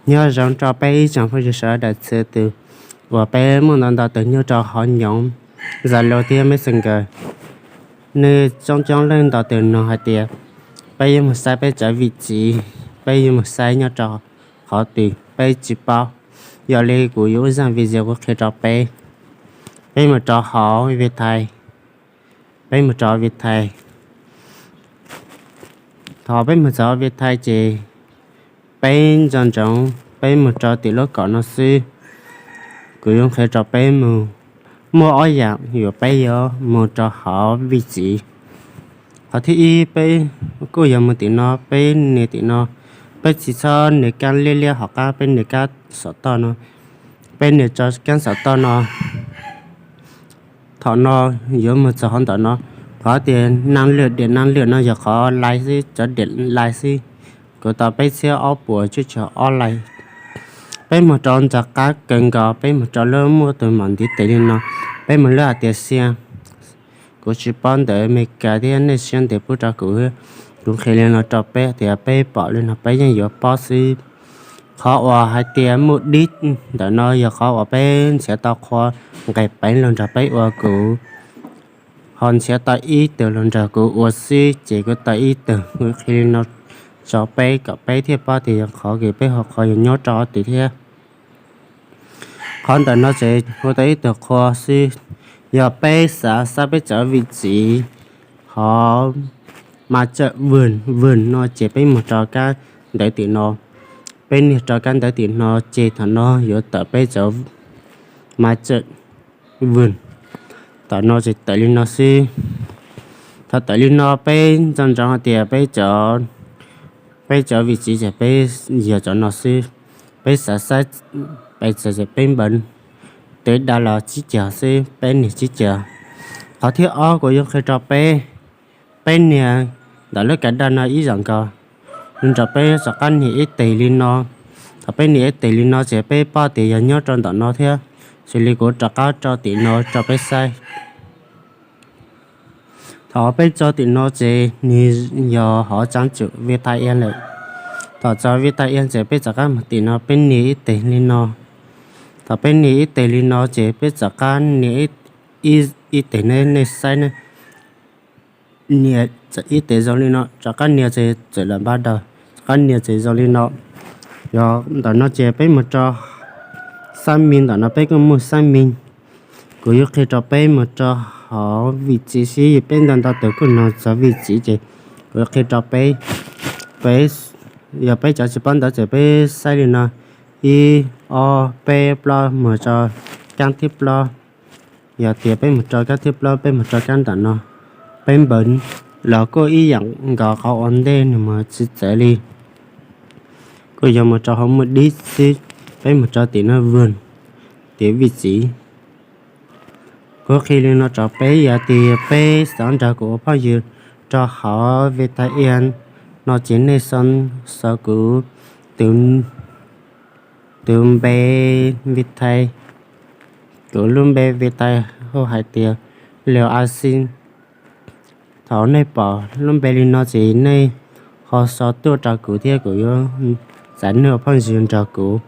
Nyob zoo rau peb ib tsoom phooj ywg sawv daws txhua tus uas peb muaj ntau ntau tus nyob rau hauv nyoov Zalo thiab Messenger. Nej coob coob leej ntau tus nug hais tias peb yuav mus saib peb cov vim txiv, peb yuav mus saib nyob rau qhov twg peb tsis paub. Yog li kuv yuav ua zaj video kuv qhia rau peb. Peb mus rau hauv Viettel, peb mus rau Viettel. Thaum peb mus txog Viettel ces peb nco ntsoov peb mus rau tim lub kaum no xwb. Kuv yuav qhia rau peb mus, muaj ob yam yuav peb yuav mus rau hauv vim txiv. Qhov thib ib peb kuj yuav mus tim no, peb nias tim no, peb tsis txhob nias kab liab liab hauv qab, peb nias kab xov toj no, peb nias tso kab xov toj no. Thaum no yuav mus txog hauv ntawm no, qhov tias naj lwj diam naj lwj no yog qhov lais xwb, cov diam lais xwb. Kuv tau peb txhiab ob puas tsib caug ob lais. Peb mus rau ntawm qab kawg nkaus, peb mus rau lub muaj tus mam ntiv tes li no, peb mus lub hais tias xia. Kuv tsis paub ntawv Amelikas thiab, nej siab ntev pub rau kuv, kuv qhia li no rau peb tias peb pom li no peb yeej yuav paub xwb. Qhov uas hais tias muaj dib ntawm no yog qhov uas peb nrhiav tau qhua nqes peev los nrog peb ua kuv, ho nrhiav tau ib tug los nrog kuv ua xwb, ces kuv tau ib tug, kuv qhia li no rau peb kom peb thiaj paub tias yog qhov kws peb hu qhua yog nyob rau qhov twg thiab. Qhov ntawm no ces hu tau ib tug qhua xwb. Yog peb xav saib peb cov vim txiv hauv mas tsawm vwm vwm no ces peb mus rau kab ntawv tim no. Peb nias rau kab ntawv tim no ces thaum no yuav tawm peb cov mas tsawm vwm. Thaum no ces tawm li no xwb. Thaum tawm li no peb nco ntsoov hais tias peb cov vim txiv ces peb yog cov no xwb. Peb xav saib pes tsawg ces peb npav, tes da los tsib caug xwb, peb nias tsib caug. Qhov thib ob kuv yuav qhia rau peb, peb nias ntawm lub kav daj no ib yam nkaus, nrog peb rov qab nias ib teg li no. Thaum peb nias ib teg li no ces peb paub tias yog nyob rau ntawm no thiab. Xws li kuv rov qab tso tim no rau peb saib. Thaum peb tso tim no ces nws yog hov tsaav tsum Viettel lawm. Thaum tso Viettel ces peb rov qab mus tim no peb nias ib teg li no. Thaum peb nias ib teg li no ces peb rov qab nias ib teg ne, nej saib ne, nias ib teg zoo li no, rov qab nias ces txawm lam npab daws, rov qab nias ces zoo li no. Yog ntawm no ces peb mus rau xab mi, ntawm no peb kuj muaj xab mi. Kuv yuav qhia rau peb mus rau hauv vim txiv xwb, peb ntau ntau tus kuj nug txog vim txiv ces kuv yuav qhia rau peb. Peb, yog peb cov tsis paub ntawv ces peb saib li no, ib, ob, peb, plaub, mus rau kab thib plaub. Yog tias peb mus rau kab thib plaub, peb mus rau kab ntawm no, peb npav los kuj ib yam nkaus qhov ua ntej nws mus tsis txawv li. Kuj yog mus rau hauv muaj dib xwb, peb mus rau tim no vwm, tim vim txiv. Kuv qhia li no rau peb, yog tias peb xav nrog kuv ua phooj ywg rau hauv Viettel no ces nej sau kuv tus npe Viettel, kuv lub npe Viettel hu hais tias Liu A Xi. Thaum nej pom lub npe li no ces nej ho sau tuaj rau kuv thiab kuv yuav txais nej ua phooj ywg nrog kuv.